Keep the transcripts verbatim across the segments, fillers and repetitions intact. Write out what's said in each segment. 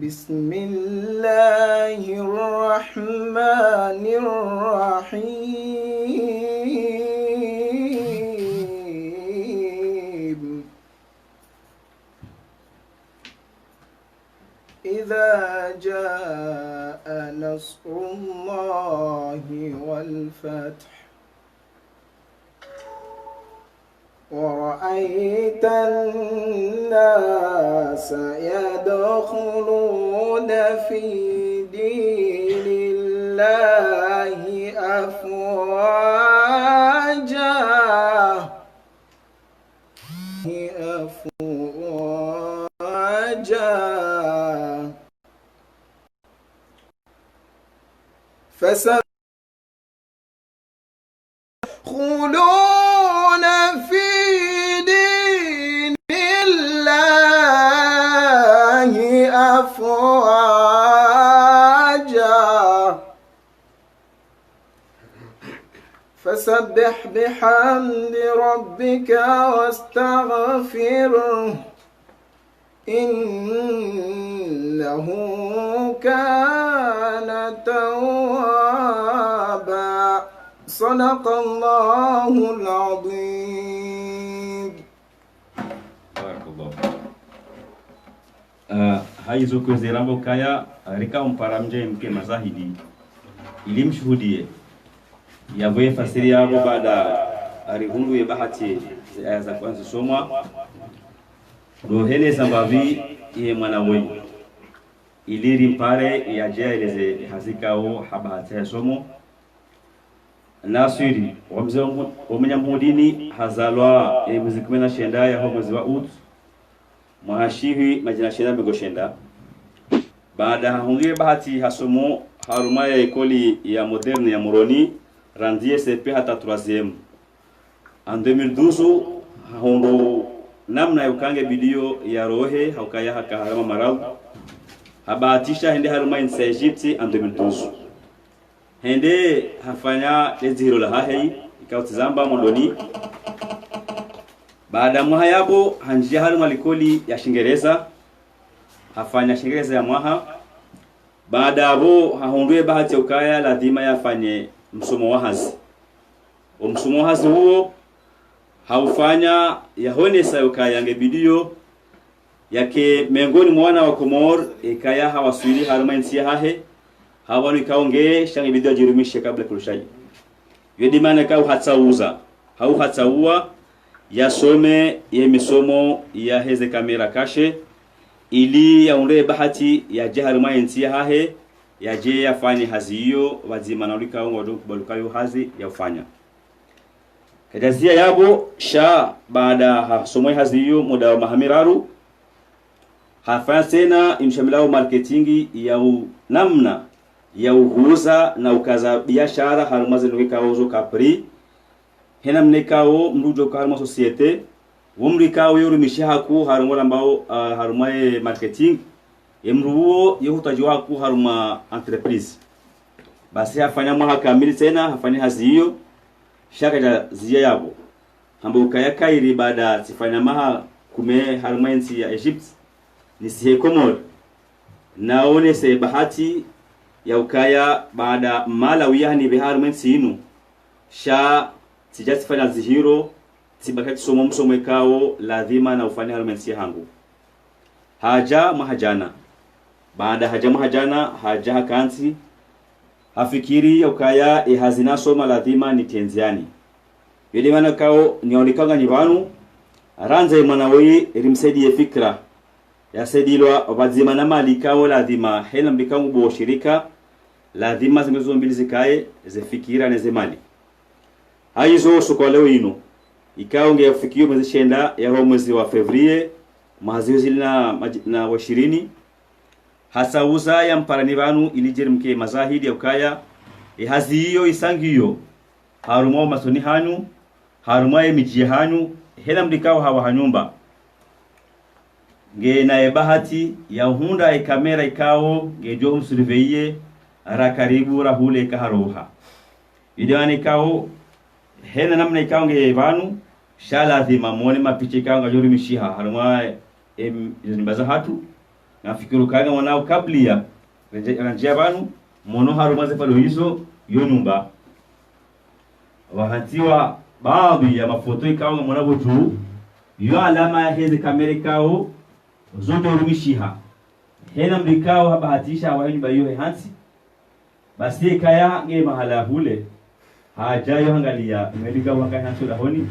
بسم الله الرحمن الرحيم. إذا جاء نصر الله والفتح ورأيت الناس يدخلون في دين الله أفواجا، أفواجا. فسبح يدخلون في دين الله أفواجا. فسبح بحمد ربك واستغفره إنه كان توابا. صدق الله العظيم. Barakallahu. Ah, hayizo kwezi ramba ukaya, ah, rika umpara mdje mke mazahidi ili mshuhudiye. Yapvo ye fasiri yapvo baada arihundru ye bahati ze aya za kwandza zisomwa. Ndo heneza mbapvi ye mwana woyi ili rimpare yadje yaeleze hazi ikao ha bahati yasomo. Naswiri, wa mze wa mu-, wa Mnyambudini, hazalwa ye mwezi kume na shenda yaho mwezi wa août, mwaha shihwi madjana shenda mengo shenda. Baada hahundru ye bahati hasomo harumwa ye école ya moderne ya Moroni, randzi ye C P hata troisième. En deux mille douze, hahundru namna ya uka nge bidiyo yarohe, ha ukaya haka harumwa maradhi. Habahatisha hende harumwa entsi ya Egypte en deux mille douze. Hende hafanya le dzihiro lahahe, ikao tsi zamba mwandoni. Baada mwaha yapvo, handjia harumwa likoli ya Shingereza, hafanya Shingereza ya mwaha. Baada yapvo, hahundru ye bahati ya ukaya ladhima yafanye msomo wa hazi. Wo msomo wa hazi uwo, haufanya yahonesa ya ukaya nge bidiyo yake mengoni mwa wana wa Komori, ikaya hawaswili harumwa entsi yahahe, hapvanu ikao nge sha nge bidiyo yadjirumishe kabla kulushayi. Yo ndo maana ikao hatsauza, hau hatsauwa, yasome ye misomo yaheze kamera kashe, ili yahundre ye bahati yadje harumwa entsi yahahe, yadje yafanye hazi iyo, pvadzima na ulikao ngwado kubaluka yo hazi ya ufanya. Kadjazia yapvo, sha baada hasomo ye hazi iyo muda wa maha miraru, hafanya tsena inshamilao marketing ya u-, namna ya uhuza na ukaza biashara harumwa ze ndrongoo ikao zo kapri. He namna ikao mndru udjo ka harumwa société, wo mndru ikao yo urumishiha haku harumwa lambao, ah, harumwa ye marketing, ye mndru uwo yo hutadjiwa haku harumwa entreprise. Basi hafanya mwaha kamili tsena, hafanya hazi iyo, sha kadjazia yapvo. Hamba ukaya kayiri baada tsifanya maha kume harumwa entsi ya Egypte, nisihe Komori. Naonese bahati ya ukaya baada mala uyaha nipve harumwa entsi inu. Sha tsidja tsifanya dzihiro, tsibaki tsisomo msomo ikao ladhima na ufanya harumwa entsi yahangu. Hadja mwaha djana. Baada hadja mwaha djana, hadja hakantsi, hafikiri ya ukaya ye hazi nasoma ladhima nitrendziani. Yo ndo maana ikao niwaoneka nganyi pvanu, randza ye mwana woyi rimsaidiye fikira. Yasaidilwa pvadzima na mali ikao ladhima he namna ikao ngubo shirika, ladhima ze ndrongoo zo mbili zikaye, ze fikira ne ze mali. Hayizo usiku wa leo inu, ikao nge yafikiyo mwezi shenda yaho mwezi wa février, mwaha zihwi zili na madj-, na wa ishirini, hatsauza yamparani pvanu ili yadje rimke mazahidi ya ukaya, ye hazi iyo isangiyo, harumwa wo masoni hanyu, harumwa ye midji yahanyu, he namna ikao hawaha nyumba. Nge na ye bahati ya uhundra ye kamera ikao ngedjo humsurveiller ra karibu ra hule kaharoha. Yo ndo maana ikao, hena namna ikao nge pvanu, sha ladhima mwone mapicha ikao ngayadjo rumishiha harumwa, em, ze nyumba zahatru. Nafikiri ukaya ngamwonao kabla ya, randzi-, randzi ya pvanu, mwono harumwa ze pvalo izo, yo nyumba. Pvahantsiwa baadhwi ya mafoto ikao ngamwonao pvo dju, yo alama yaheze kamera ikao, zo ndo rumishiha. Hena mdru ikao habahatisha hawahi nyumba iyo he hantsi. Basi ikaya nge mahala hule, hadja yo hangaliya, meli ikao haka hantsi ho dahoni.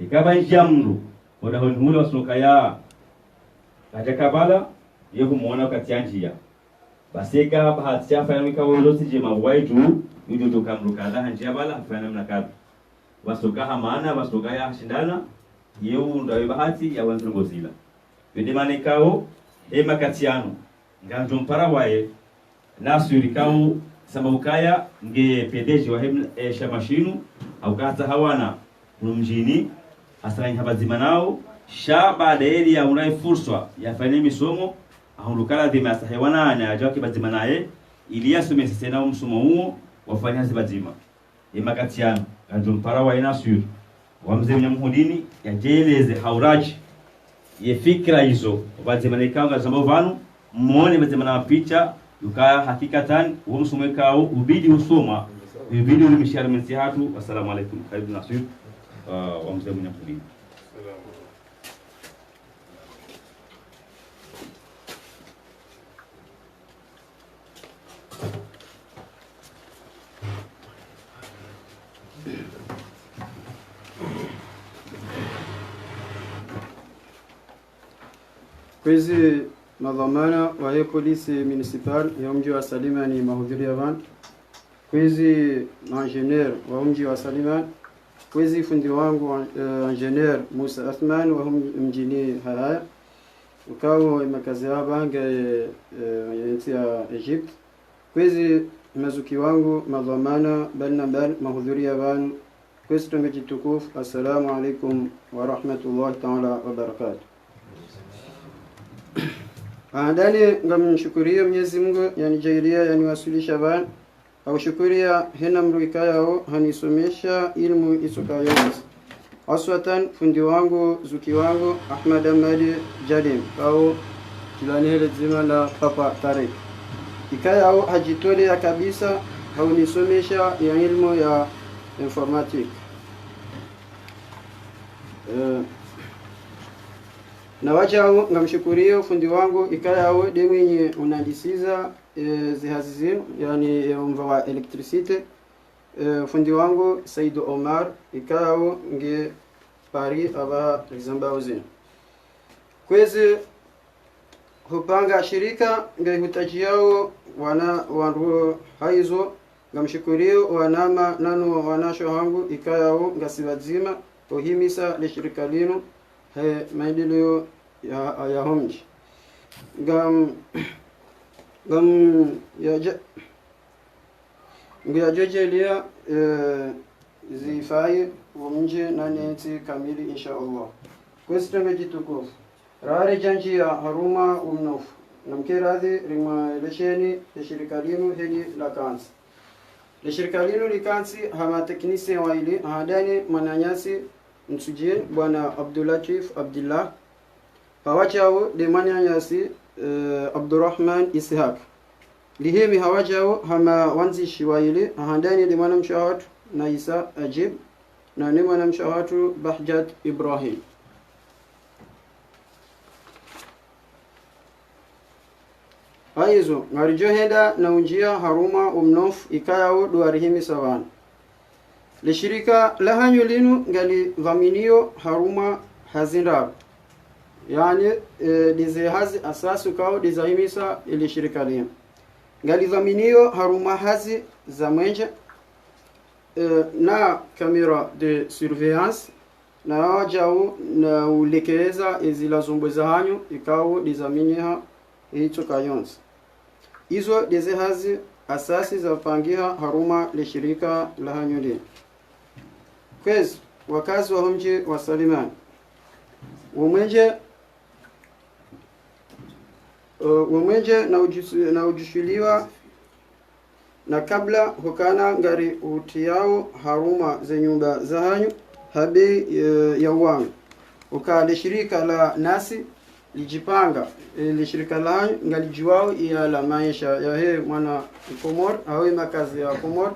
Ikapvo ndjia mdru, ho dahoni hule wasunuka ya, hadja kabala, ye humwona wakati yandjia. Basi ika bahatisha hafanya namna ikao lo tsi ndjema pvwayi dju, yudjo djo ka mdru kadha handjia pvala, hafanya namna kadha. Wasunuka hamana, wasunuka ya hashindana, ye undra ye bahati ya wandru ngozila. Yo nde mana ikao, he makati yanu, ngamdjo mpara waye, Naswiri ikao, sababu ukaya, nge P D G wahe ml-, e, shama shinu, hauka hatsaha wana, hunu mdjini, hasanganya pvadzima nao, sha baada yeli ya undra ye furswa, yafanye misomo, ahundru ukaya ladhima yatsahe wana, na yadje wake pvadzima naye, ili yasomese tsena wo msomo uwo, wafanye hazi pvadzima. Ye makati yanu, ngamdjo mpara waye Naswiri, wa mze Mnyamhudini, yadje yeleze ha uradji, ye fikira izo, pvadzima ne ikao ngazamba pvanu, mwone pvadzima na mapicha, yukaya hakikatan, wo msomo ikao, ubidi usomwa, ubidi urumishiha harumwa entsi yahatru. Wassalamu alaikum. Karibu Naswiri, ah, wa mze Mnyamhudini. Kwezi madhwamana wahe police municipale ya mdji wa Salimani mahudhuri ya pvanu. Kwezi ma ingénieur wa mdji wa Salimani. Kwezi fundi wangu, eh, ingénieur Musa Athman wa hum-, mdjini Hahaya. Ukao makazi ya pvanu nge, eh, entsi ya Egypte. Kwezi mazuki wangu, madhwamana, mbali na mbali, mahudhuri ya pvanu. Kwezi trongo djitukufu, assalamu alaikum wa rahmatullahi ta'ala wa barakatuh. Handani ngamshukuriyo Mwenyezi Mungu, yanidjaaliya, yaniwaswilisha pvanu. Haushukuriya hena mdru ikayao hanisomesha ilmu itsokayo yontsi. Haswatan fundi wangu, zuki wangu, Ahmad Ahmad Jalim, ikao djulani he le dzina la Papa Tarek. Ikayao hadjitoleya kabisa, haunisomesha ya ilmu ya informatique. Eh, na wadjau ngamshukuriyo fundi wangu, ikayao nde mwinyi unandisiza, eh, zihazi zinu, yaani, eh, omva wa électricité, eh, fundi wangu Said Omar, ikayao nge Paris apvaha rizambao zinu. Kwezi hupanga shirika nge hutadjiyao wana wandru haizo, ngamshukuriyo wanama nanu wanasho hangu, ikayao ngasi pvadzima, uhimisa le shirika linu, he maendeleo ya, ya homdji. Ngam, ngam, ya ja-, Ngu yadjodjeliya, eh, zifayi wo mdji na nentsi kamili, insha Allah. Kwezi trongo djitukufu. Rare djandjiya harumwa wo mnofu. Namkeradhi rimwelesheni le shirika linu heli lakantsi. Le shirika linu likantsi ha ma technicien waili, handani mwananyasi Mtsudjini, bwana Abdulatif Abdillah. Hawadjau nde mwananyasi, eh, Abdurahman Ishak. Lihimi hawadjau hama wandzishi waili, handani nde mwanamshe wahatru Naisa Ajib, na ne mwanamshe wahatru Bahjat Ibrahim. Haizo, ngaridjo henda na undjiya harumwa wo mnofu ikayao ndo warihimisa pvanu. Le shirika lahanyu linu ngalidhwaminiyo harumwa hazi ndraru. Yaani, eh, ndeze hazi asasi ukao ndezahimisa le shirika linu. Ngalidhwaminiyo harumwa hazi za mwenje, eh, na caméra de surveillance, na wadjau na ulekeleza ezila zombo zahanyu, ikao ndezaminiha hitsoka yontsi. Izo ndeze hazi asasi zapangiha harumwa le shirika lahanyu linu. Kwezi, wakazi wa homdji wa Salimani. Wo mwenje, eh, wo mwenje na udjusi-, na udjushiliwa na kabla hukana ngari utiyao harumwa ze nyumba zahanyu ha bei, eh, ya uwangu. Uka le shirika la nasi, Lidjipanga, eh, le shirika lanyu ngalidjuwao iya la maesha yahe mwana Komori, hawu makazi ya Komori.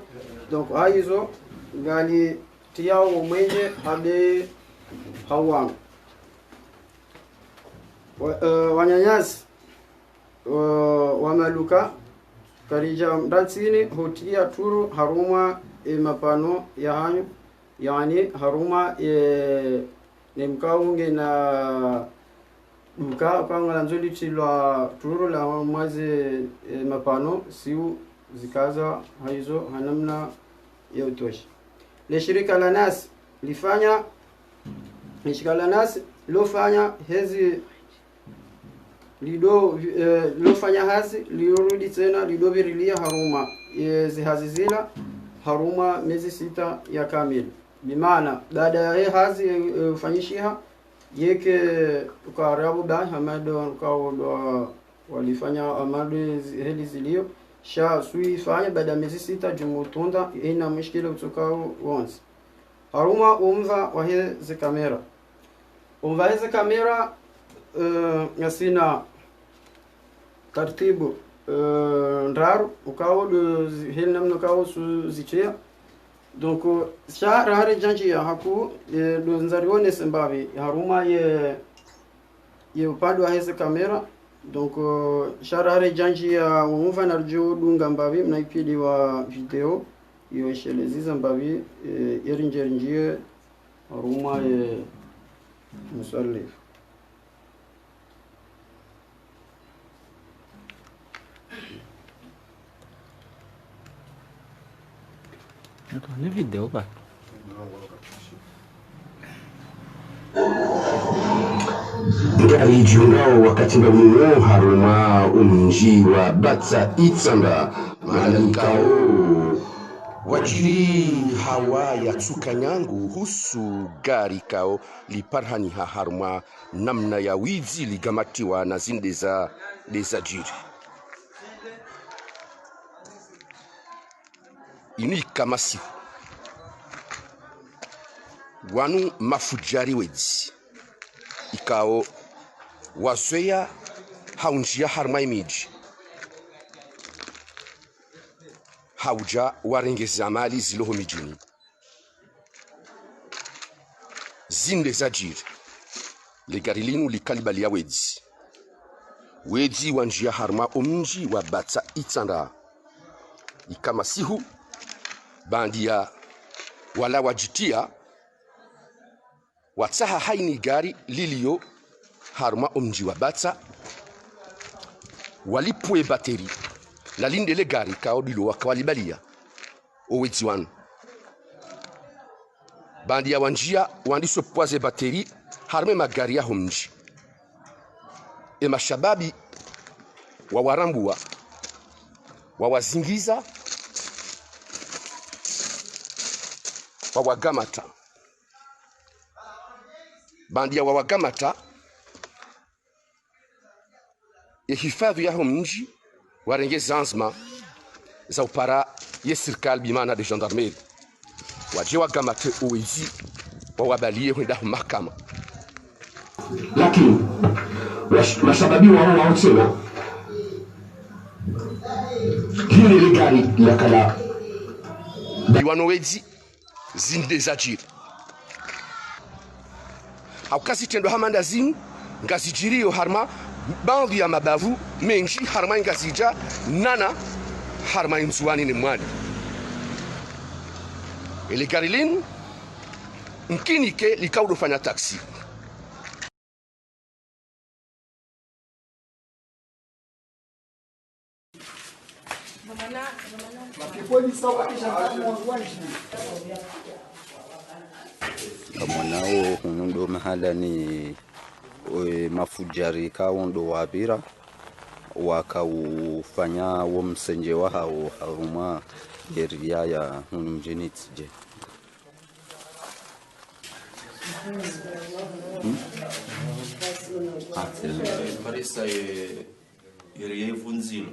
Donc, hayizo ngalitiyawo mwenje habe hawangu. Wa-, eh, wananyasi, eh, wa maduka, karidja mdantsini hutiya turu harumwa, eh, mapano yahanyu, yaani harumwa, eh, ne mkawu ngena duka, pvanu ngalandzo litilwa turu la mwaze, eh, mapano, siwu zikaza hayizo ha namna ya utosha. Le shirika la nasi lifanya, le shirika la nasi lofanya hezi lido, eh, lofanya hazi, liorudi tsena, lido viriliya harumwa, eh, ze hazi zila, harumwa mezi sita ya kamili. Bimaana, baada ya he hazi, eh, eh, ufanyishiha, yeke ukarabu ba, hamado, ukawo do, walifanya hamado zi-, heli ziliyo, sha suifanya, baada mezi sita, djumutunda, ina mushkila utsokao wontsi. Harumwa umva wa heze kamera. Umva heze kamera, eh, ngasina tartibu, eh, ndraru, ukawo do zi-, heli namna ukawo su-, zitiya. Donc, sha rahare djandjiya haku, eh, do ndzari wonese mbapvi, harumwa ye, ye upande wa heze kamera. Donc, eh, sha rahare djandjiya umva naridjo dunga mbapvi, mna ipvidi wa video, yo ishelezeza mbapvi, eh, yeri ndjeri ndjiye, harumwa ye muswali. Ni video ba. Ngaridjungao wakati nga wuno harumwa umdji wa Batsa Itsandra, mahala ikao wadjiri hawa ya tsuka nyangu uhusu gari ikao liparihaniha harumwa namna ya widzi ligamatiwa na zinde za, nde zadjiri. Inu ika masihu. Wanu mafudjari wedzi, ikao wazweya haundjiya harumwa imidji, haudja warenge ze mali zilo ho midjini. Zinde zadjiri, le gari linu lika libaliya wedzi. Wedzi wandjiya harumwa omdji wa Batsa Itsandra. Ika masihu, bandia wala wadjitiya, watsaha hayina gari liliyo harumwa omdji wa Batsa, walipvue bateri, lalinde le gari ikao ndilo waka walibaliya owedzi wanu. Bandia wandjiya, wandisa upvua ze bateri harumwa emagari ya homdji. Emashababi wawarambua, wawazingiza, wawagamata. Bandia wawagamata, ye hifadhwi ya homdji warenge zanzima za upara ye sirikali, bimaana nde gendarmerie, wadje wagamate owedzi, wawabaliye hwenda ho mahakama. Lakini wash-, mashababi wao wao tsena, lile le gari lakala. Iwano wedzi, zinde zadjiri. Hauka zitrendwa hama nda zinu ngazidjiriyo harumwa baadhwi ya mabavu mendji harumwa Ngazidja, nana harumwa Ndzuwani ne Mwali. Ele gari linu mkinike lika udo fanya taxi. Kamwonao hunu ndo mahala ni, e, mafudjari ikao ndo wapvira, waka ufanya wo msendje wahao harumwa ye area ya hunu mdjini Tsidje. Hmm? Ate. Parisa ye, ye area ivundzilwa.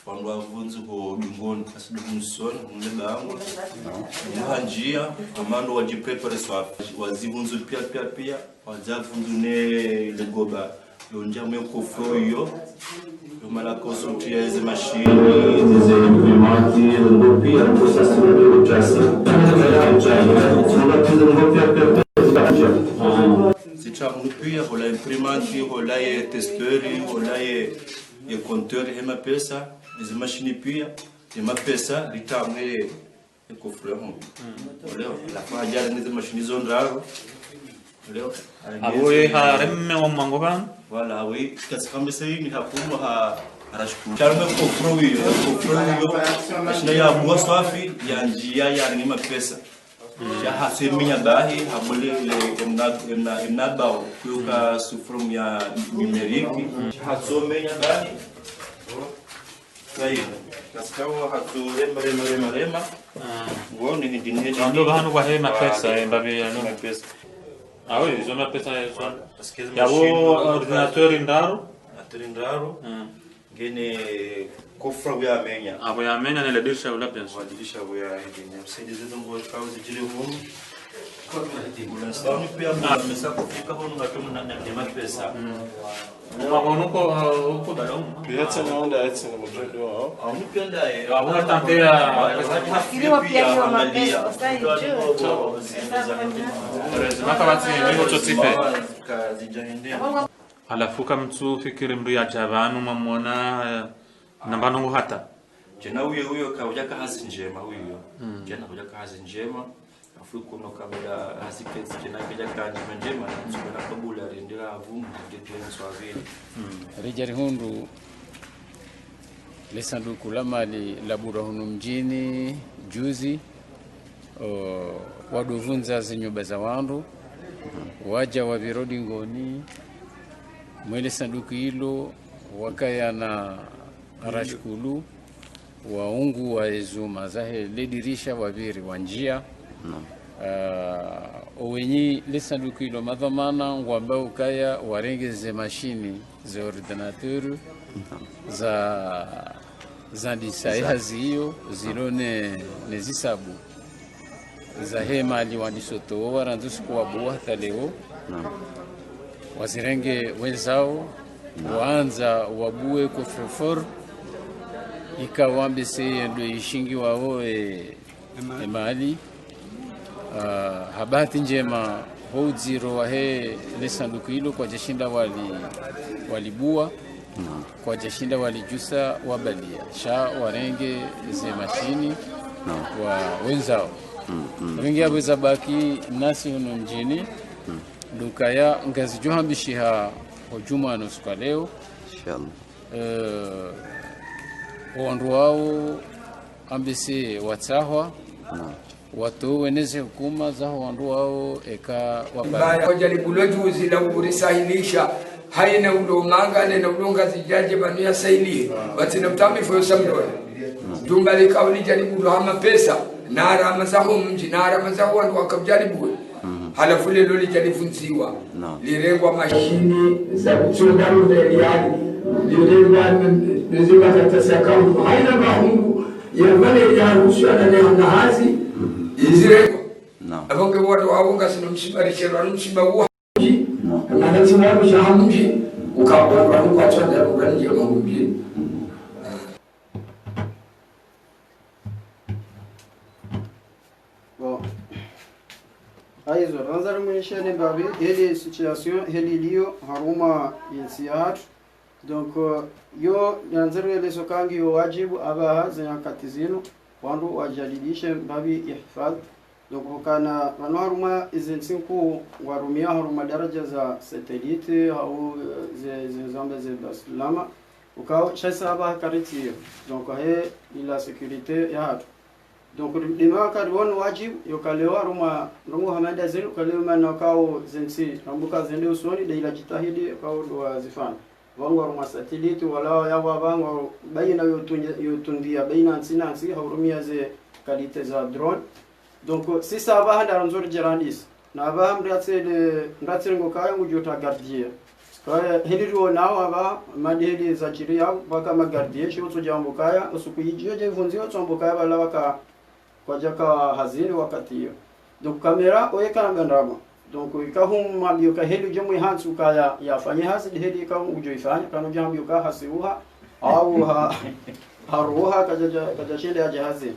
Fandwa vundzi ho dingoni, kasi dungu msoni, mle bango. Dungu handjia, amando wadjipepere swafi. Wazi vundzi pia, pia, pia. Wadza vundzi ne legoba. Yo ndjia mwe kofro iyo. Yo mala koso tu ya eze mashini, eze imprimante, eze ngo pia, kosa sura de utrasa. Eze ngo pia, pia, pia, pia. Zitria munu pia, hola imprimante, hola ye testeur, hola ye, ye compteur he mapesa, eze mashini pia, ye mapesa, ritria mwe ye kofro ya hunu. Olewa, la kwa ajali nize mashini zo ndraru. Olewa. Abo ye hareme wa mwango pvanu? Voilà, oui. Kasi kambe sa ini hakunu ha, harashukuru. Sha hareme kofro iyo, kofro iyo. Mashini ya buwa swafi, ya ndjia, ya nge mapesa. Sha hatso menya bahi, habole le, emna, emna, emna bao, kuyoka sous forme ya numérique. Sha hatso menya bahi. Sayi, kasika wo hatso rema, rema, rema, rema. Ah. Ngo ni, ni, ni, ni, ando bahanu kwa he mapesa, eh, mbabe ya no. Mapesa. Ah oui, izo mapesa, eh, zo. Parce que yabo machine, ordinateur ndraru. Ordinateur ndraru. Mm. Ngene kofra ya menya. Abo ya menya ne le dirisha ula, bien sûr. Wa dirisha ya menya. Msaidizi zo ngo kwa zidjiri hunu. Pour l'instant, ni pia mwa mesa kufika hunu ngatomu na, na, na mapesa. Mm. Mwa hunu ko, uh, uko bado? Pia tsena onda, tsena mujendo wao. Aunipenda, eh, auna tante ya. Iliwo pia ni wa mapesa, osa ijo. Heureusement kama tsi, ni ngo tsotsipe. Halafu kamtsu fikiri mndru yadja pvanu mwamona, eh, namba nongo hata. Djana uyo, uyo ka udjaka hazi ndjema uyo. Mm. Djana udjaka hazi ndjema. Afu kuno kabla hazi ketsi djana kedja ka ndjema ndjema, na tsukuna kabula rendera avu, nge pia nswavili. Mm. Ridja rihundru le sanduku la mali laburwa hunu mdjini, juzi, o, wadovundza zinyumba za wandru, wadja wapviro dingoni, mwe le sanduku ilo, wakaya na rashkulu, waunguwa ezuma zahe le dirisha wapviri wandjia. Naam. Ah, owenyi le sanduku ilo madhwamana ngwamba ukaya warenge ze mashini, ze ordinateur, naam, za, zandisa, naam, ehazi iyo, zilo ne, ne zisabu zahe mali wandiso towa, warandzi usiku wabuwa hata leo. Naam. Wazirenge wenzao, naam, wandza wabuwe coffre-fort, ika wambe se yendo ishingi wao e, emali. Ah, ha bahati ndjema, ho udziro wahe le sanduku ilo kwadjashinda wali, walibuwa. Naam. Kwadjashinda walidjusa wabalia, sha warenge ze mashini, naam, wa wenzao. Mm, mm. Wengi apvo zabaki nasi hunu mdjini, mm, ndo ukaya ngazidjo hambishiha ho djumwa no usiku wa leo. Inshallah. Eh, wandru wao ambese watsahwa. Naam. Watowe ne ze hukuma zaho wandru wao eka wapara. Mbaya, wadjaribu lo juzi la urisahilisha, haina ulo manga, nena ulo Ngazidja dje pvanu ya sahilihe, watsina utambi fo yo samdona. Jumba lika ulidjaribu lo ha mapesa, na harama zaho mdji, na harama zaho wandru waka udjaribu. Mhm. Halafu lelo lidjarivundziwa. Naam. Lirengwa mashini za kutsonga rudeliani, lirengwa nzima za tasa kauntu. Haina mahungu ya vale ya rushwa na ne handa hazi, mhm, izirengwa. Naam. Apvo nge wandru wao ngasina msiba, risherwa ni msiba uwa. Naam. Ngana tsi wandru sha ha mdji, uka wandru wanu kwatswa nda, uka ndje mahumbi. Bon. Hayizo, randza rimwisheni mbapvi, heli situation, heli liyo, harumwa yentsi yahatru. Donc, euh, yo, randza rielezo kangi yo wadjibu, apvaha, ze nyakati zinu, wandru wadjadidishe mbapvi ihifadhi. Donc, ukana, pvanu harumwa izi ntsi nkuu, ngwarumia harumwa daraja za satellite, hau, euh, ze, ze zambe ze baslama. Ukao, sha isa apvaha karitiyo. Donc, he, ila sécurité yahatru. Donc, dima kari wonu wadjibu, yo kaleo harumwa, ndrongo hama nda zinu, kaleo mana ukao zentsi, rambuka zende usoni, de ila djitihadi, ukao ndo wazifanya. Pvangu harumwa satellite, wala ya wa pvangu, bayina yo tundia, yo tundia, bayina ntsi na ntsi, hurumia ze qualité za drone. Donc, si isa apvaha nda randzo ridjerandisi. Na apvaha mndru yatsele, mndru yatsele ngo kaya ngudjo ta gardien. Kaya heli riwonao apvaha, madi heli zadjiri yao, pvwaka ma gardien, shi utsodja wambo kaya, usiku idjiyo dje ivundziwa, utso wambo kaya pvala waka, kwadjaka hazini wakati iyo. Donc caméra, oye kana mba ndrabo. Donc, ika humwambia uka heli udjo mwihantsi uka ya, yafanye hazi, de heli ika udjo ifanya, kana udjo hambia uka hasiuha, au ha, haruha, kadja, kadja shende yadje hazi.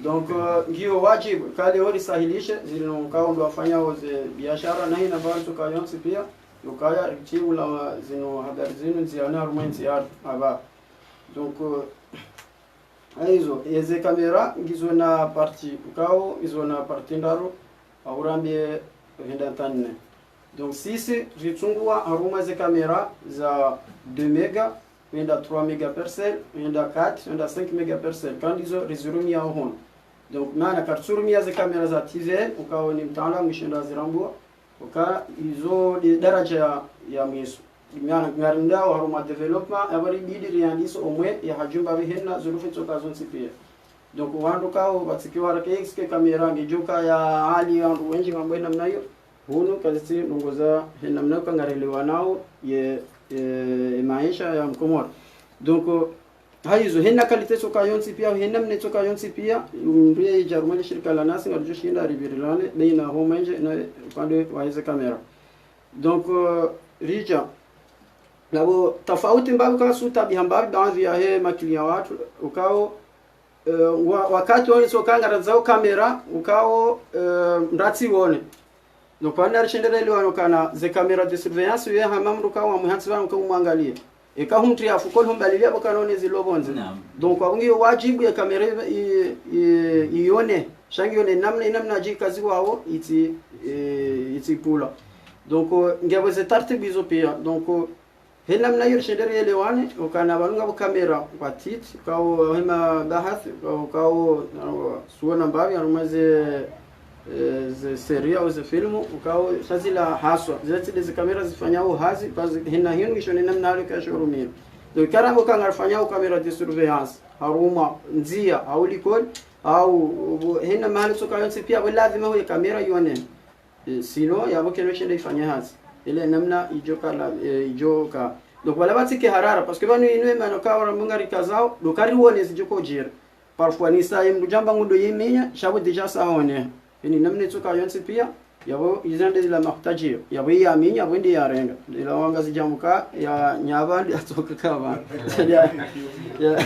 Donc, euh, ngiyo wadjibu, kale ori sahilishe, zinu uka ndo wafanyao ze biashara, na hina mbali tsoka yontsi pia, ukaya, tiula zinu habari zinu, ndziani harumwa ntsi yatru, aba. Donc, euh, Haizo, eze kamera, ngizo na parti, ukao, ngizo na parti ndraru, au rambe hwenda nta nne. Donc, sisi, ritsunguwa harumwa ze kamera za deux méga, hwenda trois mégapixels, hwenda quatre, hwenda cinq mégapixels. Kandi izo, rizirumia hono. Donc, mana, karitsurumia ze kamera za T V N, ukao ni mtaalamu, ngu shenda zirambuwa, uka izo de daraja ya, ya mwiso. Ngari, ngari ndao harumwa développement, yapvo ribidi riandise omwe ya hadjumba pvihena, zurufi tsoka zontsi pia. Donc, wandru kao, pvatsike warake, est-ce que kamera ngidjoka ya hali, wandru wendji ngwambao namna iyo, hunu kazitsi ndrongoo za hena namna uka ngarelewanao, ye, ye, ye maesha ya Mkomori. Donc, haizo, hena qualité tsoka yontsi pia, hena mna tsoka yontsi pia, mndru ye idja harumwa le shirika la nasi, ngaridjo shinda ripvirilane, baina ho mwenje, na upande wa heze kamera. Donc, euh, ridja. Napvo, tafauti mbapvi kasuta biha mbapvi, baadhwi yahe makiliya watru, ukao, euh, wa, wakati wone tsoka ngarandzao kamera, ukao, euh, mndru atsiwone. Donc, wana rishenderelewa no kana ze caméra de surveillance, ye hama mndru ka wamwihantsi pvanu ka umwangalie. Eka humtriya fukoni humbalilia pvo kana one zilo pvondze. Naam. Donc, wabungi yo wadjibu ye caméra i, i, i, ione. Sha ngione namna, inamna dji kazi wawo, itsi, eh, itsi pula. Donc, euh, ngapvo ze tartibu izo pia. Donc, euh, he namna iyo rishenderelewane, ukana pvanu ngapvo kamera kwa titi, kao hema bahathi, kao, kao, suona mbapvi, harumwa ze, eh, ze série au ze filmu, ukao sha zila haswa. Zila tsi de ze kamera zifanyao hazi, pazi, hena hinu isho ne namna hali kasho rumia. Donc, ika ramba uka ngarifanyao kamera de surveillance, harumwa, ndzia, au likoli, au, hena mahali tsoka yontsi pia, pvo lazima uye kamera yone. Eh, sinon, yapvo keno shende ifanye hazi. Ile namna idjoka la, eh, idjoka. Donc, pvala pvatsike harara, parce que pvanu inu emana ka wara munga rikazao, ndo kariwone zidjoko djiri. Parfois, ni sa ye mndru djamba ngudo yiminya, sha pvo déjà sa one. Ini namna itsoka yontsi pia, yapvo izande zila mahutadjio. Yapvo yaminya, yapvo ndi yarenga. Ila wanga zidjamuka, ya nyaba ndi atsoka kaba. Ya, ya,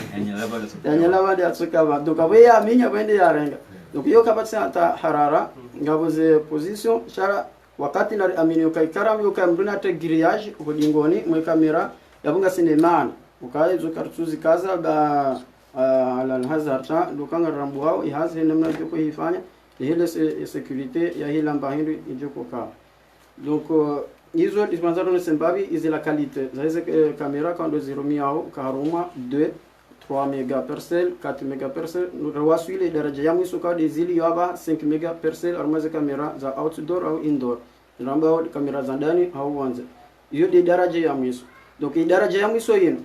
ya nyaba ndi atsoka kaba. Donc, yapvo yaminya, yapvo ndi yarenga. Donc, iyo kapvatsi hata harara, ngapvo ze position, sha wakati nari amini uka ika ramba uka mndru natre grillage, ho dingoni, mwe kamera, yapvo ngasina mana. Uka izo karitsuzikaza ba, ah, ala al-hazard, sha, ndo uka ngarirambuwao, ihazi he namna idjoko ifanya, ihele se, sécurité, ya hila mba hindru idjoko ka. Donc, euh, izo, izo mandzaro ne sembapvi, izi la qualité. Za izi, euh, kamera, kando zirumiao, ka harumwa, deux, trois mégapixels, quatre mégapixels, nu rawaswili daraja ya mwiso ka de zili yo apva cinq mégapixels, harumwa ze kamera za outdoor au indoor. Ramba kamera za ndani au wandze. Iyo de daraja ya mwiso. Donc, i daraja ya mwiso inu.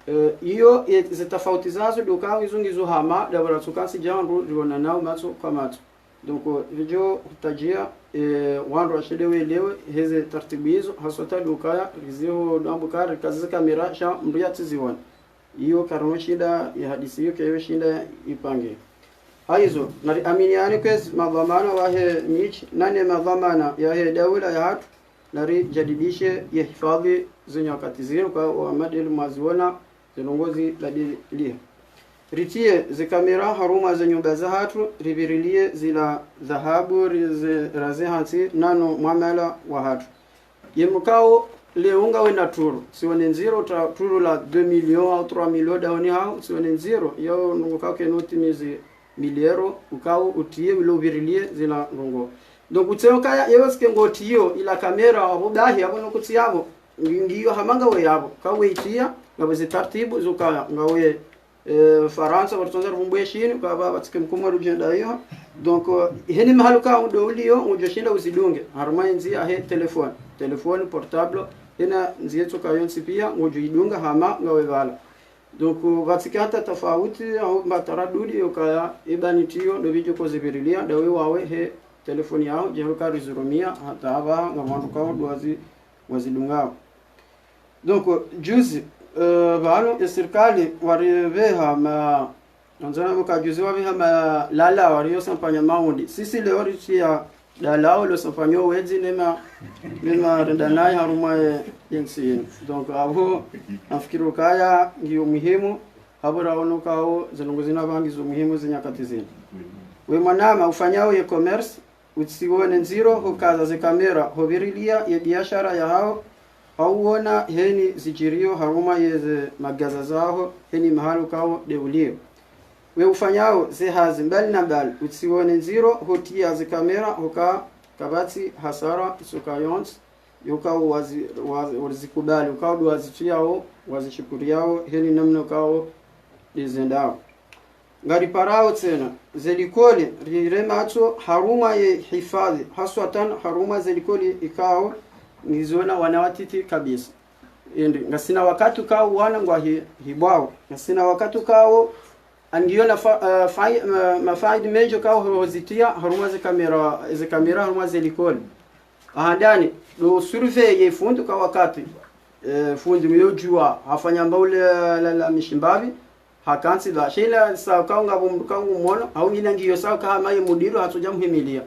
Eh, iyo, eh, ze tafauti zazo, ndo uka izo ngizo hama, da pvala tsoka ntsi djandru, riona nao matso kwa matso. Donc, eh, vidjo hutadjia, eh, wandru washinde welewe, heze tartibu izo, haswa ta ndo ukaya, riziho dambu kari, kazi ze kamera, sha mndru yatsizione. Iyo karino shinda ya hadisi iyo, kayo shinda ipange. Haizo, nari aminiane kwezi madhwamana wahe midji, nane madhwamana yahe daula yahatru, nari jadidishe ye hifadhwi ze nyakati zinu, ka wa madeli mwaziona, ze ndrongoo zibadiliha. Ritiye ze kamera harumwa ze nyumba zahatru, ripvirilie zila dhahabu, rize, raze hantsi, nano mwamala wahatru. Ye mkao leo ngawe na turu, tsione ndziro ta turu la deux millions au trois millions daoni hao, tsione ndziro, yo nungu kake noti mizi mille euros, ukao utiye wilo uvirilie zila ndrongoo. Donc, utseo kaya, yewe sike ngotiyo, ila kamera, apvo bahi, apvo nokutsi yapvo, ngi, ngiyo hama ngawe yapvo, kawe itiya, ngapvo ze tartibu, zo kaya, ngawe eh, Farantsa, pvarutsondza ruvumbuwe shinu, ka pva, pvatsike mkumwe rujenda iyo. Donc, eh, heni mahalu ka udo uliyo, ngudjo shinda uzidunge. Harumwa ndzia he téléphone. Téléphone portable, hena ndzia tsoka yontsi pia, ngudjo idunga hama ngawe pvala. Donc, eh, pvatsike hata tafauti, au mba taradudi, yo kaya, ibani tiyo, ndo pvidjo kozipvirilia, ndawe wawe he téléphone yaho, djeli ka rizirumia, hata apva, ngamwandru kao, ndo wazi, wazidungao. Donc, juzi, euh, pvanu esirikali waripveha ma, nandzana mka juzi wapveha malala wariyo sampanya maundi. Sisi leo ritsiya dalao lo safanyao wedzi nema, nema renda nayi harumwa ye, ye ntsi yinu. Donc, apvo, nafikiri ukaya ngiyo muhimu, hapvo raono ukao, ze ndrongoo zinu apva ngizo muhimu ze nyakati zinu. We mwanama, ufanyao ye commerce, utsione ndziro, hukaza ze kamera, hupvirilia ye biashara yahaho, hauona heni zidjirio harumwa yeze magaza zaho, heni mahala ukao de ulio. We ufanyao ze hazi mbali na mbali, utsione ndziro, hutia ze kamera, huka kapvatsi hasara, isuka yontsi, yukao wazi, wazi, wazikubali, ukao ndo wazitiao, wazishukuriao, heni namna ukao dizendao. Ngariparao tsena, ze likoli, rire matso, harumwa ye hifadhi, haswatan harumwa ze likoli ikao, ngizo na wana watiti kabisa. Ende, ngasina wakati ukao wana ngwa hi, hibwao. Ngasina wakati ukao, angiyo na fa, eh, fai, eh, mafaidi mendji ukao ho, hozitia, harumwa ze kamera, ze kamera, harumwa ze likoli. Ahandani, ndo surveiller fundi kwa wakati, eh, fundi muyodjua, hafanya mbaule la, la, la mishimbapvi, hakantsi ba. Shila sa ukao ngapvo mndru ukao ngumono, hau ngina ngiyo sa uka hama ye mudiru hatsodja muhimilia.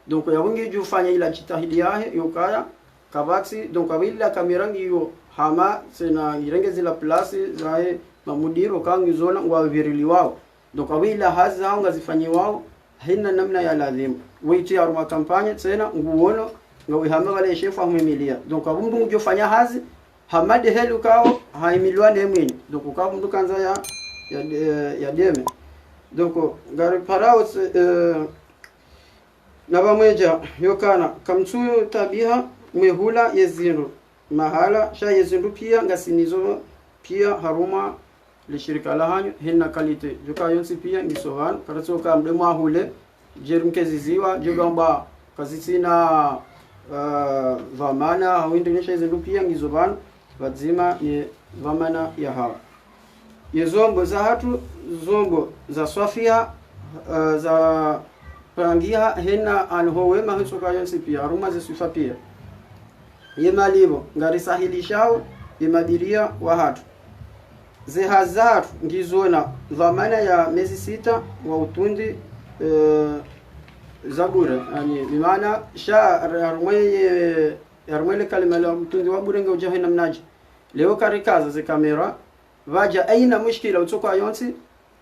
Donc, yapvo ngidjo fanya ila djitihadi yahe, yukaya, kapvatsi, donc, apvo ila kamera ngiyo hama, tsena irenge zila plasi, zahe, mamudiru, ukao ngizo na, ngwapviriliwao. Donc, apvo ila hazi zao ngazifanyiwao, hena namna ya lazimu. Witi harumwa kampanye, tsena, nguono, ngawe hama pvale shefu ahumimilia. Donc, apvo mndru ngudjo fanya hazi, hama de heli ukao, haimiliwa ne mwinyi. Donc, ukao mndru kandza ya, ya, ya, ya deme. Donc, ngariparao tse, eh, na pvamwedja, yokana, kamtsu tabiha, mwehula, ye zindru, mahala, sha ye zindru pia, ngasinazo, pia, harumwa, le shirika lahanyu, hena qualité. Djuka yontsi pia, ngiso pvanu, karatsoka mdemu ahule, djeri mkeziziwa, djuka mba, kazitsina, eh, pvamana, hawindi nisha ye zindru pia, ngizo pvanu, pvadzima ye pvamana yahawo. Ye zombo zahatru, zombo za swafiha, eh, za pangiha, hena anho wema, hitsoka yontsi pia, harumwa ze swifa pia. Ye malipvo, ngarisahilishao, ye mabiria wahatru. Ze hazi zahatru, ngizo na dhwamana ya mezi sita wa utundi, eh, za bure. Yani, bimaana, sha, harumwa ye, harumwa le kalima la utundi wa bure nge udja hena mnadji. Leo karikaza ze kamera, pvadja haina mushkila utsoka yontsi,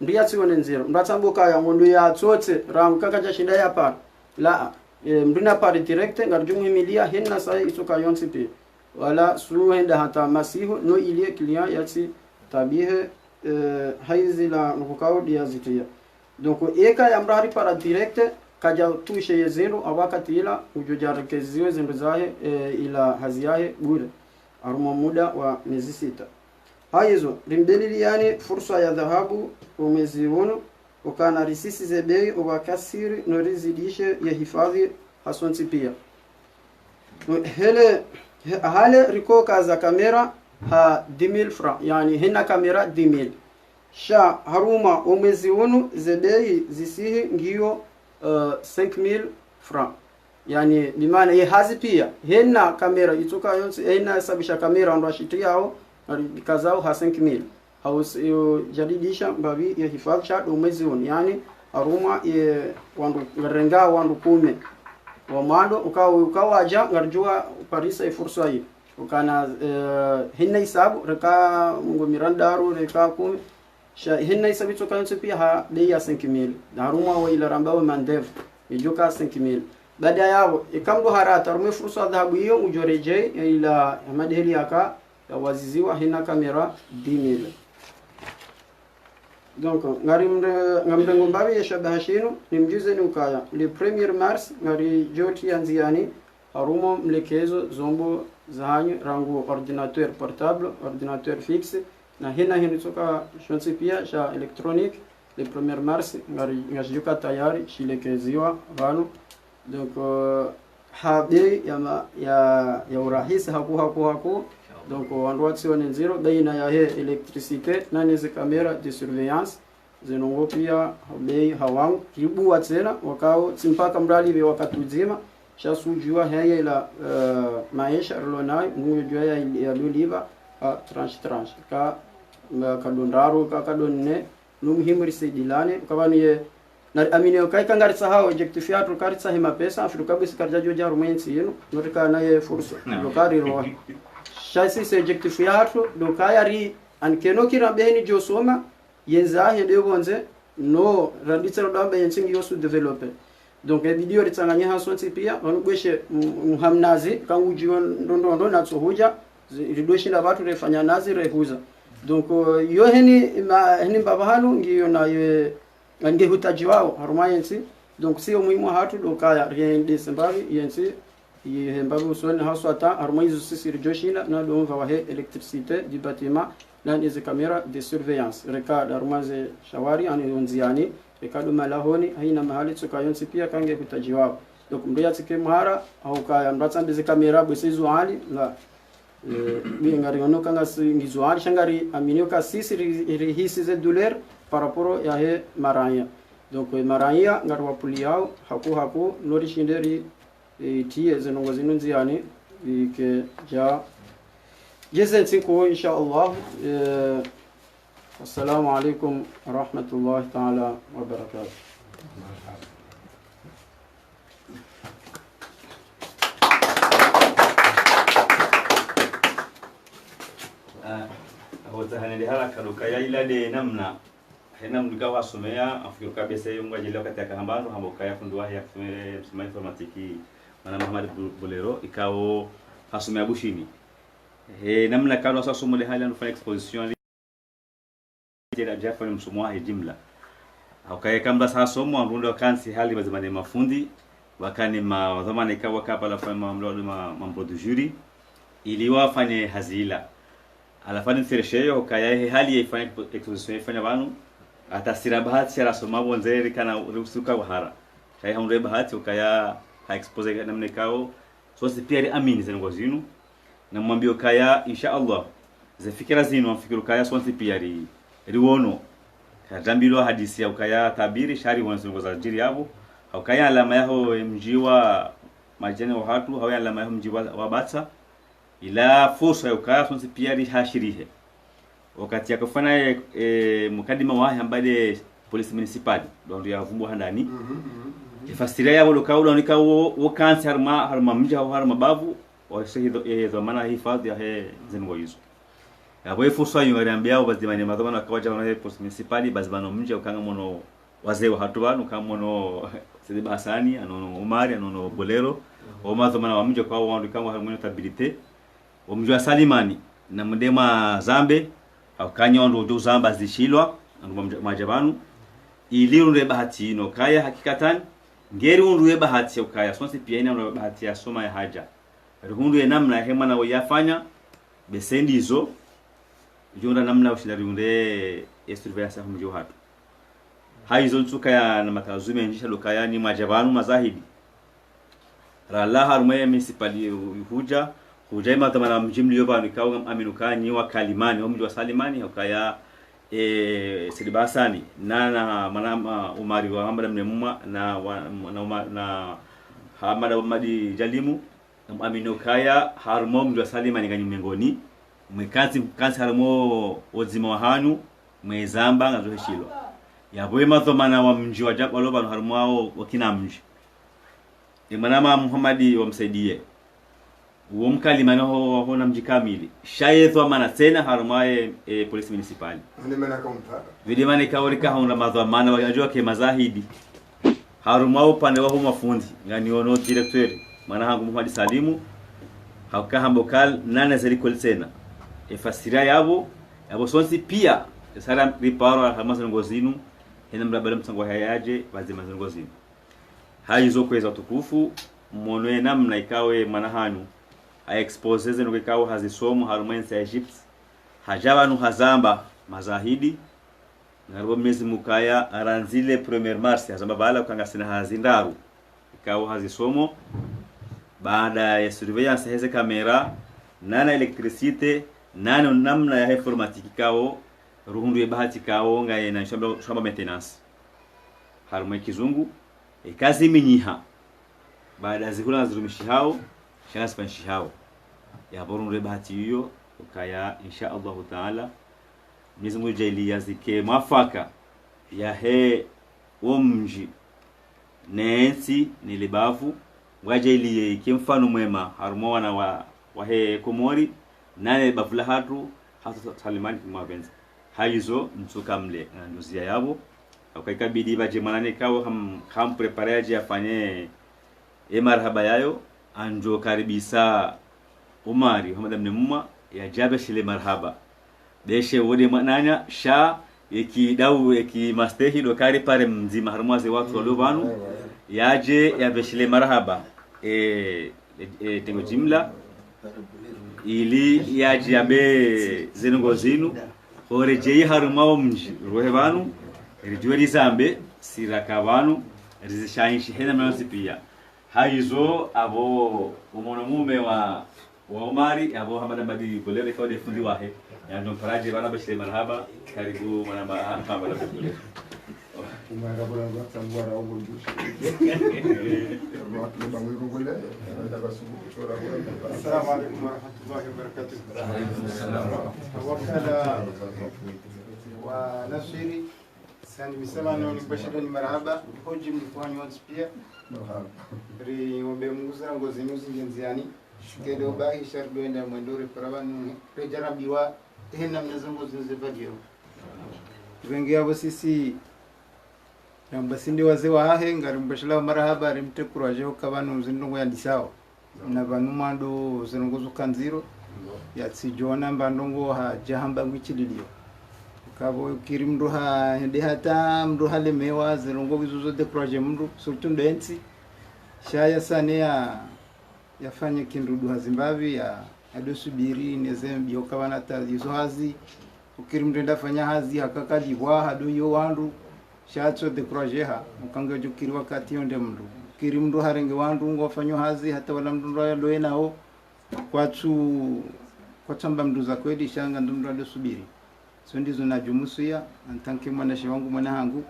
mndru yatsione ndziro. Mndru atsambe ukaya ngondo yatsotse, rangu kakadja shinda yapara. La, eh, mndru na pare direct, ngaridjo muhimilia, hena sa itsoka yontsi pia. Wala su henda hata masihu, no ilie client yatsi tabihe, eh, ha izi la nukukao dia zitia. Donc, eka ya mndru haripara direct, kadja toucher ye zindru, awakati ila, udjo dja rekeziwe zindru zahe, eh, ila hazi yahe, bure. Harumwa muda wa mezi sita. Hayizo, rimdjeliliyani fursa ya dhahabu omwezi unu, ukana risisize bei, owakasiri, no rizidishe ye hifadhi hasontsi pia. Hele, he, hale rikokaza kamera ha dix mille francs, yani hena kamera dix mille. Sha harumwa omwezi unu ze bei zisihi ngiyo, eh, cinq mille francs. Yani, bimaana ye hazi pia, hena kamera itsoka yontsi, hena sabisha kamera ndo ashitiyao, ngarikazao ha cinq mille. Hau s-, yo jadidisha mbapvi ye hifadhi sha ndo mwezi unu. Yani, harumwa ye wandru, ngarenga wandru kume. Wa mwando, uka, uka wadja, ngaridjuwa parisa ye fursa yi. Ukana, eh, hena hisabu, reka mengo mirandaru, reka kume. Sha, hena hisabu itsoka yontsi pia ha bei ya cinq mille. Na harumwa wa ila ramba wa mandevu, idjoka cinq mille. Baada yapvo, eka mndru harata, harumwa fursa dhahabu iyo, udjo redjei, ila madhali yaka, yawaziziwa, hena kamera dix mille. Donc, ngari mre-, ngamrengo mbapvi ye shabaha shinu, nimdjuzeni ukaya, le premier mars, ngaridjo tia ndziani, harumwa mlekezo zombo zahanyu rangu ordinateur portable, ordinateur fixe, na hena hindru tsoka shontsi pia sha électronique, le premier mars, ngari, ngashidjuka tayari, shilekeziwa pvanu. Donc, euh, ha bei ya ma-, ya, ya urahisi haku, haku, haku. Donc, wandru watsione ndziro, baina yahe électricité, na neze caméra de surveillance, zinu ngo pia bei hawangu, kibuwa tsena, wakao, tsi mpaka mndru alipve wakati udzima, sha sudjuwa heye la, eh, maesha rilo nayo, mndru udjuwa ya, ya lolipva, ha tranche, tranche. Ka, ma, kado ndraru, ka, kado nne, no muhimu risaidilane, kapvanu ye, Na amini yo kayi ka ngaritsaha objectif yahatru karitsahe mapesa, afiru kabisa karidjadjo dja harumwa yentsi yinu, no rika naye fursa. Naam. Ndo kari roha. Sha sisi objectif yahatru, ndo kaya ri, ankeno kira mbeheni djo soma, yentsi yahe nde pvondze, no, randitse ro damba yentsi ngiyo sous-développé. Donc, e bidi yo ritsanganye hasontsi pia, wanu bweshe, mm, mhamnazi, kangu djiwa ndo ndo ndo na tsohudja, zi-, ridweshe na pvatru refanya nazi rehuza. Donc, euh, yo heni, ma, heni mbapvi hanu, ngiyo na ye, nge hutadjiwao harumwa yentsi. Donc, si yo muhimu hatru ndo kaya riendese mbapvi yentsi, ihe mbapvi usoni haswa ta, harumwa izo sisi ridjoshinda, na ndo mva wahe électricité du bâtiment, na neze caméra de surveillance. Reka ndo harumwa ze shawari, ani yo ndziani, reka ndo malahoni, haina mahali tsuka yontsi pia kange hutadjiwao. Donc, mndru yatsike mhara, hau kaya mndru atsambe ze caméra, bwese izo hali, la, Eh, bi ngariono ka ngasi ngizo hali sha ngari amini ka sisi ri, rihisi ze douleur par rapport yahe maraya. Donc, eh, maraya ngari wapvuliyao, haku haku, no rishinde ri, eh, tiye ze ndrongoo zinu ndziani, ike dja. Djeze ntsiku, insha Allah. Eh, assalamu alaikum wa rahmatullahi ta'ala wa barakatuh. Ah, apvo tsaha nende haraka ndo kaya ila nde namna. Hena mndru ka wasomea, afikiri kabisa yo ngwadjile wakati yakahamba ndo hamba ukaya fundi wahe ya kusomea, msoma informatique, mwana Mohamed Bu-, Bulero, ikao hasomea Bushini. He, namna kalo wasasomole hali anufanya exposition, jela djafanya msomo wahe jimla. Haukaye kamba sa somo, wandru ndo wakantsi hali pvadzima ne mafundi, wakana ma, wadhwamana ikao waka pvala fanya ma, ma, ma, membres du jury, ili wafanye hazi ila. Halafu nitseresheyo, hukaya he hali yaifanya expo-, exposition yaifanya pvanu, hata sira bahati sha rasoma pvondze rikana rusuka wahara. Kayi haundre bahati, hukaya ha exposé namna ikao, sontsi pia ri amini ze ndrongoo zinu, na mwambie ukaya, insha Allah, ze fikira zinu, mfikiri ukaya sontsi pia ri, riwono. Kadjambilwa hadisi ya ukaya tabiri, sha riwono ze ndrongoo zadjiri yapvo. Haukaya alama yaho, eh, mdji wa madjeni wa hatru, hau alama yaho mdji wa, wa Batsa. Ila fursa ya ukaya sontsi pia rihashirihe. Wakati yakofanya, eh, eh, mukadima wahe hamba nde police municipale, ndo wandru yavumbu handani. Mhm, mhm, mhm. Ifasiria yapvo ndo kaula nika wo, wo kantsi harumwa, harumwa mdji hau harumwa bavu, Washahidi, eh, dhwamana hifadhi yahe ze ndrongoo izo. Yapvo ye fursa yo ngariambiao, basi mane madhwamana waka wadja wana he police municipale, basi pvanu mdji ukanga mono wazee wa hatru pvanu, ukanga mono Sidi Basani, anono Umari, anono Bolero, wo madhwamana wa mdji kwa wandru ikao harumwa notabilité, wo mdji wa Salimani, na mdema zambe, haukanya wandru udjo zamba zishilwa, wandru mwa mdja-, mwadja pvanu, ili undre bahati ino kaya hakikatan, ngeri undru ye bahati ya ukaya, sontsi pia ina undru ye bahati ya soma ya hadja. Rihundru ye namna yahe mwana wo yafanya, bese ndizo, udjo undra namna ushinda rihundre ye surveillance yaho mdji wa hatru. Hayizo ntsukaya na matazu mendji sha ndo kaya ni mwadja pvanu mazahidi. Ralawa harumwa ye municipalité hudja, hudja ye madhwamana mdji mlio pvanu ikao ngam amini ukaya nyi wa Kalimani, wo mdji wa Salimani, ukaya, eh, Sidi Basani, na, na, mwana, ma, Umari wa Hamada Mnemuma, na, wa, na, Uma-, na Hamada wa Madi Jalimu, Ngam amini ukaya harumwa wo mdji wa Salimani nganyi mengoni, mwe kantsi, kantsi harumwa wo udzima wa hanyu, mwe zamba ngazo heshilwa. Yapvo ye madhwamana wa mdji wadja walo pvanu harumwa wo, wo kina mdji. Ye mwana ma Muhamadi wa Msaidiye. Wo Mkalimani ho, ho na mdji kamili. Sha ye dhwamana tsena harumwa ye, e, police municipale. Ane mana kaunta. Vide mana ikao rika haundra madhwamana, wadjuwa ke mazahidi. Harumwa upande waho mafundi, nganiono directeur, mwana hangu Muhammad Salimu, hauka hamba ukaya nane ze likoli tsena. Efasiria yapvo, yapvo sontsi pia, esara riparo harumwa ze ndrongoo zinu, hena mrabale mtsango hayadje, pvadzima ze ndrongoo zinu. Hayizo kwezi watukufu, mwono ye namna ikao mwana hanyu, ha exposé ze ndrongoo ikao hazisomo, harumwa entsi ya Egypte, hadja pvanu hazamba, mazahidi, Ngaripvo Mwenyezi Mungu ukaya, randzi le premier mars, hazamba pvala uka ngasina hazi ndraru. Ikao hazisomo, baada ya surveillance heze caméra, nana électricité, nana namna ya informatique ikao, ruhundru ye bahati ikao, ngayina shamba, shamba maintenance. Harumwa ye kizungu, eka ziminyiha. Baada zihula ngazirumishihao, sha ngazifanyishihao. Yapvo ruhundru ye bahati iyo, ukaya, insha Allahu Taala, Mwenyezi Mungu yadjaaliye yazike mwafaka yahe wo mdji, ne ntsi, ne le bavu, ngwadje ili yeke mfano mwema harumwa wana wa, wahe Komori, nane bavu lahatru, hasa Salimani kimwapvendza. Hayizo, ntsuka mle, na nduziya yapvo. Hauka ikabidi pvadje mwananya ikao ham-, ham préparé yadje yafanye e marahaba yayo, andjo karibisa Omari Hamada Mnemumwa, yadje yapveshele marahaba. Be she wo nde mwananya, sha, yeki dau, yeki mastehi, ndo kari pare mdzima harumwa ze wandru walio pvanu, yadje yapveshele marahaba. E, e, e, tengo jimla, ili yadje yambe ze ndrongoo zinu, ho redjeyi harumwa wo mdji, rohe pvanu, ridjuwe rizambe, si raka pvanu, rizishayishi hena mnantsi piya. Hayizo apvo o mwana mume wa, wa Omari, apvo Hamada Madi Bolere, ikao nde fundi wahe. Yandjo mpara yadje pvanu yapveshele marahaba, karibu mwana ma-, Hamada Madi Bolere. Assalamu alaikum warahmatullahi wabarakatuh. Wakala wa Naswiri, sandi misema no ni bashara ni marahaba, hodji mlikuwa nyontsi piya. Ri ombe Mungu zira ngozi nuzi ngenziani, kende ubahi shari ndo enda mwendo ri paraba nune, ri jarabiwa, hena mna ze ndrongoo zinu ze pvadjeo. Pvenge yapvo sisi, ramba sindi wazee wahahe, ngari mbashilao marahaba, ri mtrekuru wadjeo ka pvanu ze ndrongoo yandisao. Na pvanu mwando ze ndrongoo zuka ndziro, yatsidjona mba ndrongoo hadja hamba ngwitsililio. Kapvo ukiri mndru ha, hende hata mndru halemewa, ze ndrongoo izo zo découragé mndru, surtout ndo entsi. Sha yasane ya, yafanye kindru duha zimbapvi, ya, yado subiri, ne ze mbi yo ka pvana ta izo hazi. Ukiri mndru hende hafanya hazi, haka kalipvwa, hado yo wandru. Sha tso découragé ha, uka ngodjo kiri wakati yonde mndru. Kiri mndru harenge wandru ngo wafanyo hazi, hata wala mndru ndo yalowe nao. Kwatsu, kwatsu amba mndru za kweli, sha nga ndo mndru ado subiri. Zo ndizo nadjo musuya, en tant que mwanashe wangu, mwana hangu.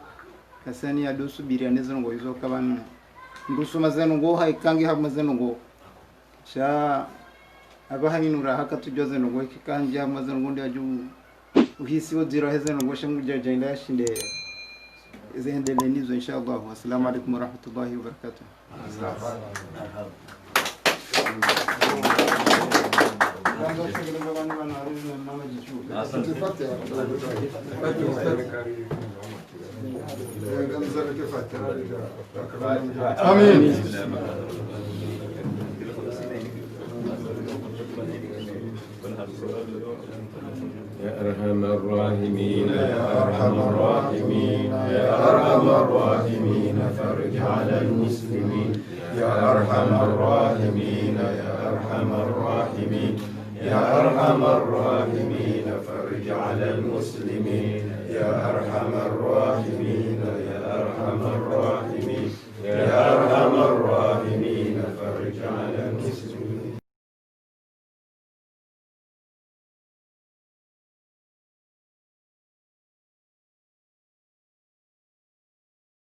Kasani yado subiri, yane ze ndrongoo izo ka pvanu. Mndru soma ze ndrongoo, ha ikangi ha ma ze ndrongoo. Sha, apvaha inu raha katsudjuwa ze ndrongoo, ikika handja ha ma ze ndrongoo nde yadjo uhisi wo dziro he ze ndrongoo sha ngudjo djaenda yashinde. Ze hendelee nizo, inshallah. Assalamu alaikum warahmatullahi wabarakatuh. آمين. يا أرحم الراحمين، يا أرحم الراحمين، يا أرحم الراحمين، فرج على المسلمين. يا أرحم الراحمين، يا أرحم الراحمين، يا أرحم الراحمين، فرج على المسلمين. يا أرحم الراحمين، يا أرحم الراحمين.